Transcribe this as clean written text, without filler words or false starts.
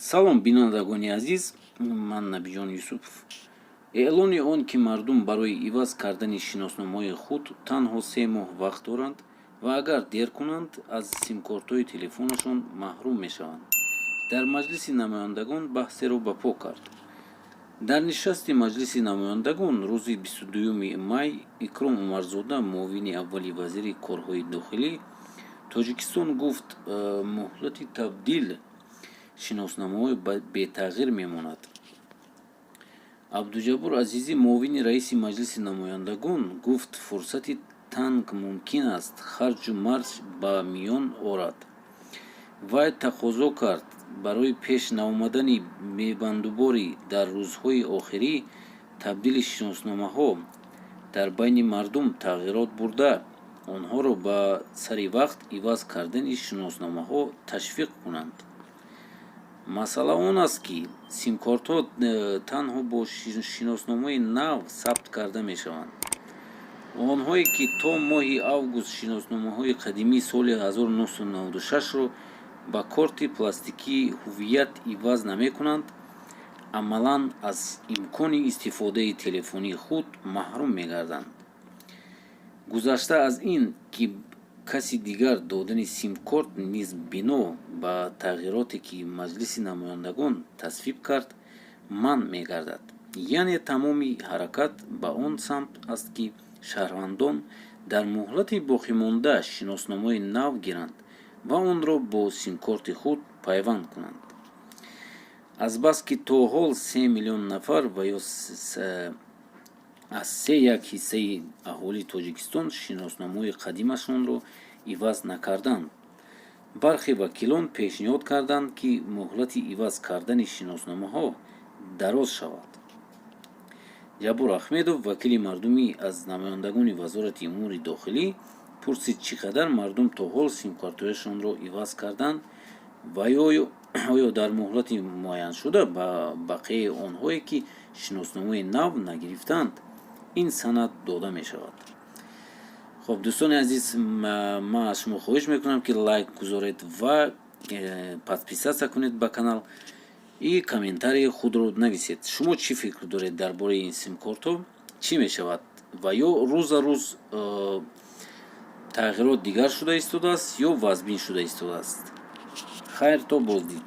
Салом, бинандагони азиз, ман Набиҷон Юсупов. Эълони он, ки мардум барои иваз кардани шиносномаҳои худ танҳо 3 моҳ вақт доранд ва агар дер кунанд, аз симкортҳои телефонашон маҳрум мешаванд, дар Маҷлиси намояндагон баҳсеро ба по кард. Дар нишасти Маҷлиси намояндагон рӯзи 22 май Икром Умарзода, муовини аввали вазири корҳои дохилӣ Тоҷикистон, гуфт, муҳлати табдил шиносномаҳо бетағйир мемонад. Абдуҷаббор Азизӣ, муовини раиси Маҷлиси намояндагон, гуфт, фурсати танг мумкин аст харҷу марҷ ба миён орад. Вай тақозо кард, барои пеш наомадани бебандуборӣ дар рӯзҳои охирӣ табдили шиносномаҳо дар байни мардум тағйирот бурда, онҳоро ба сари вақт иваз кардани шиносномаҳо ташвиқ кунанд. Масъала он аст, ки симкортҳо танҳо бо шиносномаи нав сабт карда мешаванд. Онҳое, ки то моҳи август шиносномаҳои қадимии соли 1996-ро ба корти пластикии ҳуввият иваз намекунанд, амалан аз имкони истифодаи телефонии худ маҳрум мегарданд. Гузашта аз ин ки каси дигар додани симкорт низ бино ба тағйироте, ки Маҷлиси намояндагон тасвиб кард, манъ мегардад. Яъне тамоми ҳаракат ба он самт аст, ки шаҳрвандон дар муҳлати боқимонда шиносномаи нав гиранд ва онро бо симкорти худ пайванд кунанд. Азбаски то ҳол 3 миллион нафар ва ё аз се як ҳиссаи аҳолии Тоҷикистон шиносномаҳои қадимашонро иваз накарданд, бархе вакилон пешниҳод карданд, ки муҳлати иваз кардани шиносномаҳо дароз шавад. Ҷаббор Ахмедов, вакили мардумӣ, аз намояндагони Вазорати умури дохилӣ пурсид, чӣ қадар мардум то ҳол симкартҳояшонро иваз карданд ва оё дар муҳлати муайяншуда ба бақияи онҳое, ки шиносномаи нав нагирифтаанд, ин санад дода мешавад. Хуб, дӯстони азиз, ман аз шумо хоҳиш мекунам, ки лайк гузоред ва подписаться кунед ба канал и комментарии худро нависед. Шумо чӣ фикр доред дар бораи ин симкортҳо? Чӣ мешавад ва ё рӯза рӯз тағйирот дигар шуда истодааст ё вазбин шуда истодааст? Хайр, то боздид.